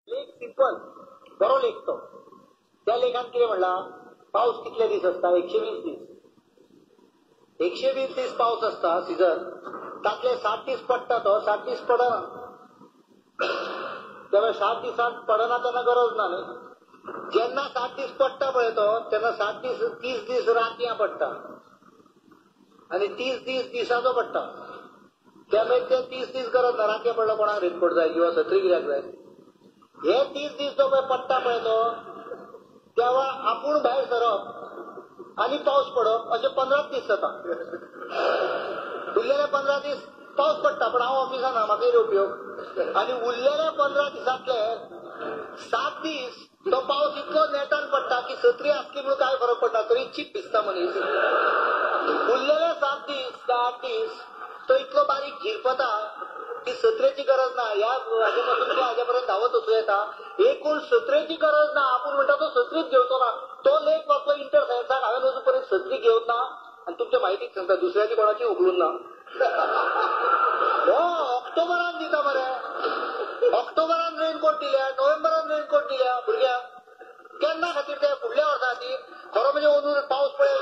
लेख सिंपल बरो लेख तो. त्या लेखान कितें म्हणलां, पावस कितले दीस आसता? 120 दीस. 120 दीस पावस आसता सिजन, तातले 60 दीस पडटा तो, 60 दीस पडना. तेन्ना 60 दिसांत पडना तेन्ना गरज ना न्ही. जेन्ना 60 दीस पडटा पळय तो, तेन्ना 60 दीस 30 दीस रातयां पडटा आनी 30 दीस दिसाचो पडटा. त्यामुळे ते 30 दीस गरज ना. रातयां पडलो कोणाक रेनकोट जाय किंवा सत्री कित्याक जाय. हे 30 दीस जो पळय पडटा पळय तो, तेव्हा आपूण भायर सरप आनी पावस पडप अशें 15 दीस जाता. उरलेले 15 दीस पावस पडटा पण हांव ऑफिसान ना, म्हाका कितें उपयोग. आनी उरलेले 15 दिसांतले 7 दीस तो पावस इतलो नेटान पडटा की सत्री आसली म्हणून काय फरक पडटा, तरी चीप दिसता मनीस. उरलेले 7 दीस 8 दीस तो इतलो बारीक झिरपता की सत्रेची गरज ना. ह्या हाजे पासून तो हाज्या पर्यंत धांवत वचूं येता. एकूण सत्रेची गरज ना. आपूण म्हणटा तो सत्रीच घेवचो ना. तो लेख वाचलो इंटर सायन्साक, हांवें अजून पर्यंत सत्री घेवन ना. आनी तुमच्या म्हायतीक सांगता, दुसऱ्याची कोणाची उखलून ना. हो ऑक्टोबरान दिता मरे, ऑक्टोबरान रेनकोट दिल्या, नोव्हेंबरान रेनकोट दिल्या भुरग्यांक. केन्ना खातीर ते फुडल्या वर्सा खातीर. खरो म्हणजे अंदू पावस पळय